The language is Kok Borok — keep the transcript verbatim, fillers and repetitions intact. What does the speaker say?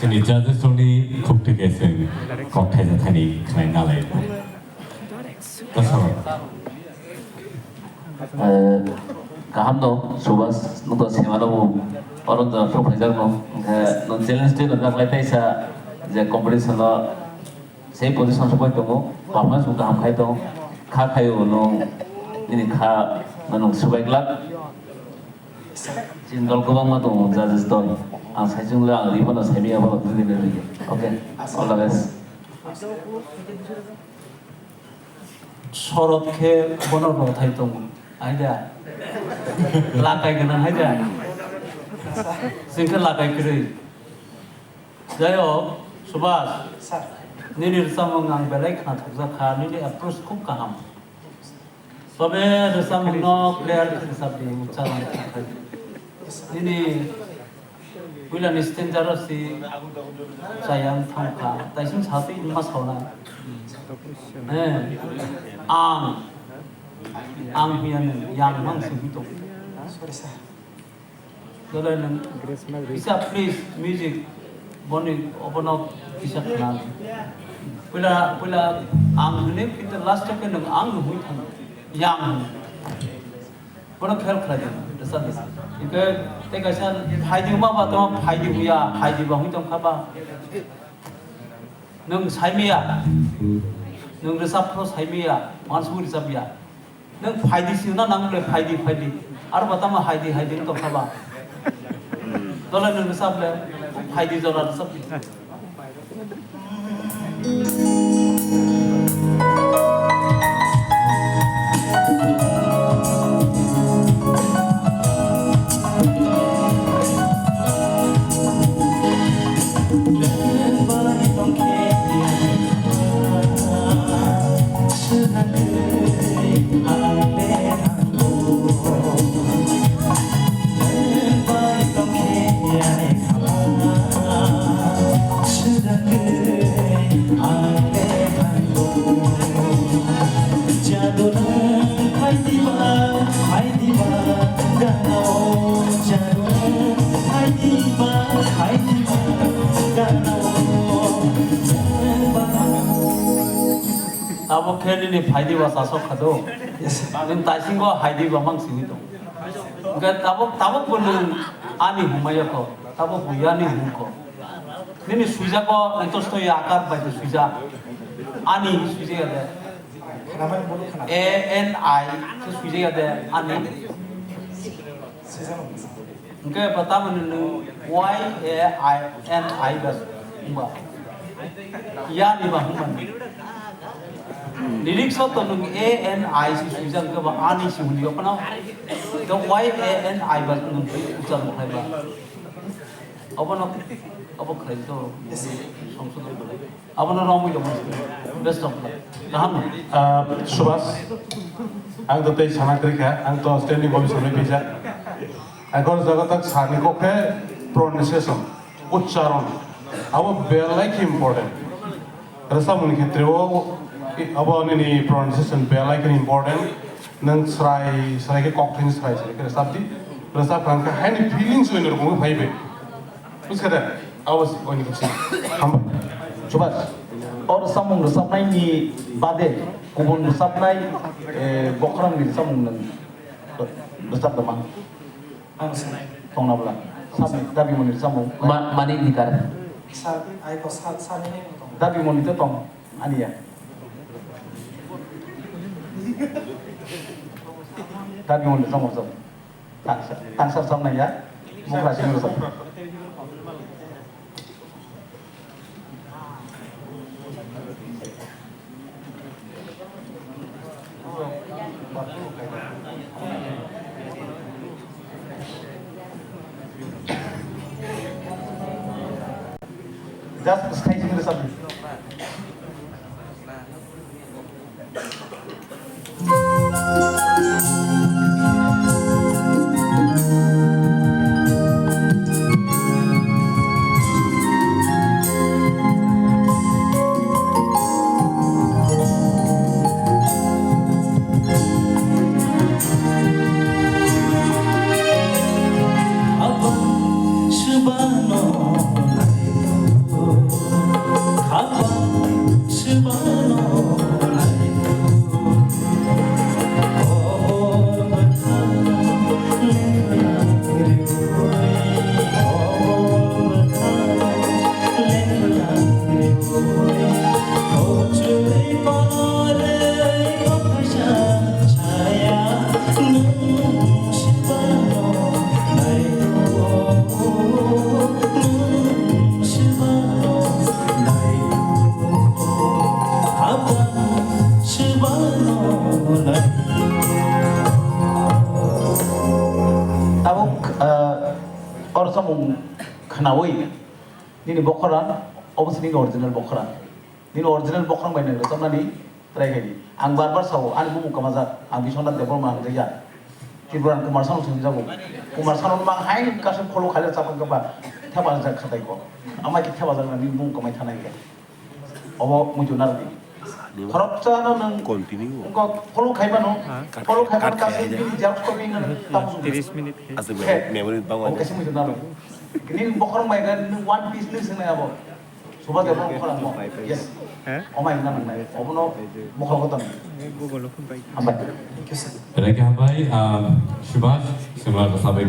Chini judges rokni khuk thwkhe chwng kok thaisa thani khlai nalai. Kasaro. Eh, kaham no, Subhas, nwng to sema no bo, oro jora phuru phaijak no, hwnkhe nwng challenge twi no jak lai taisa je competition no sei position swbai tongo, performance bo kaham khai tongo, kha khaio nwng nini kha no nwng swbai glak. Chini dol kwbangma tongo, judges dol. Ang saichung le ang ri phano saimaya bono twi rwi rwi. Okay, all the best. Sorot khe bono rothai tongo, hai da? Lakai gwnang, hai da? Chwng khe lakai kwrwi. Jai hok, Subhas, nini rwchapmung ang belai khnathokjak kha, nini approach khub kaham. Tobe rwchapmung no clear khe rwchap di, ucharong khe. Nini puila ni standard o si chayang thang kha, taising sa twi ma sauna. Eh, ang, ang hiya nung, yang mang sing tong. Dole nung, isa please, music, boni obono kisa khna. Puila, puila ang hwnwi, kintu last o khe nung ang hwnwi thang, yang hwnwi. Bono khel khlai di, rwchap di. Hwnkhe tei kaisa phaidi wngma ba tongma phaidi wngya, phaidi ba wngwi tongkha ba. Nwng saimaya, nwng rwchap phano saimaya, uansukmung rwchapya. Nwng phaidi sino na nang le phaidi, phaidi. Aro ba tamo haidi, haidi wng tongkha ba. Dole nwng rwchap le, phaidi jora rwchap di. Abo khe nini phaidi ba chasok kha do. Nwng taisingo haidi ba mang simi tong. Hwnkhe tabuk, tabuk bo nwng ani hwnmaya kho, tabuk bo yani hwn kho. Nini swijago entosto ya akar bai bo swijak. Ani swijak ya de. A N I khe swijak ya de ani. Hwnkhe bo tamoni nwng Y A I N I ba wngba. Yani ba wngmani. Lyrics o to nwng A N I si swijak hwnkhe bo ani si hwnwi phano. Hwnkhe Y A N I ba nwng ucharmo khlai ba. Obono, obo khlai to songsodon khlai. Abono romwi tongma sini. Best of luck. Kaham no? Ah, Subhas, ang to tei sana kwrwi kha, ang to standing ovation rwi phaijak. Ang kor jaga tak sani kok khe pronunciation, uchcharon. Abo belai khe important. Rwchapmung ni khetre o, abo nini pronunciation belai khe important. Nwng srai, srai khe kok thani srai, srai khe rwchap di. Rwchap kha hwnkhe haini feelings bai norok phai bai. Buskha de? Abo se oni kisi. Hambai. Subhas, o rwchapmung rwchapnaini bade kubun rwchapnai, eh, bokhrangni rwchapmung nwng rwchap tongma? Ang se. Tongna bwla. Sabni dabi moni rwchapmung? Ma-, Manik Nikar. Sir, ai ko sir, sir ni name tong. Dabi moni to tong, aniya. Dabi moni rwchapmung rwchap. Tangsa, tangsa rwchapnai ya? Bugra simi rwchap. Just sky simi rwchap. Oro samung khnaui nini bokhorang, obo se nini original bokhorang. Nini original bokhorang bai nang rwchapnani try khaidi. Ang bar bar sao, ani bumung kwmajak, ang Biswanath Debbarma ang rwya. Tripura Kumar Sanu se hwnjago. Kumar Sanu mang hai kaisa follow khaile chapang khe ba thepajak khatai ko. Ama khe thepajak nani bumung kwmai thanai khe. Obo muitu narwdi. Khoroksa no nwng Continue. Wngkha follow khaimano, follow khaimano kaisa bini jab copy nang tamu. Tiris minit. As a memory bang. Obo kaisa muitu narwdi. Nini bokhorok mai ga nini One Piece nini swngnai abo. Suba de bokhorok mo. Yes. He? Omai nang nai. Obono bokhorok kotor. Google o phone pai. Hambai. Thank you, sir. Thank you, hambai. Um, Subhash, similar to Sabai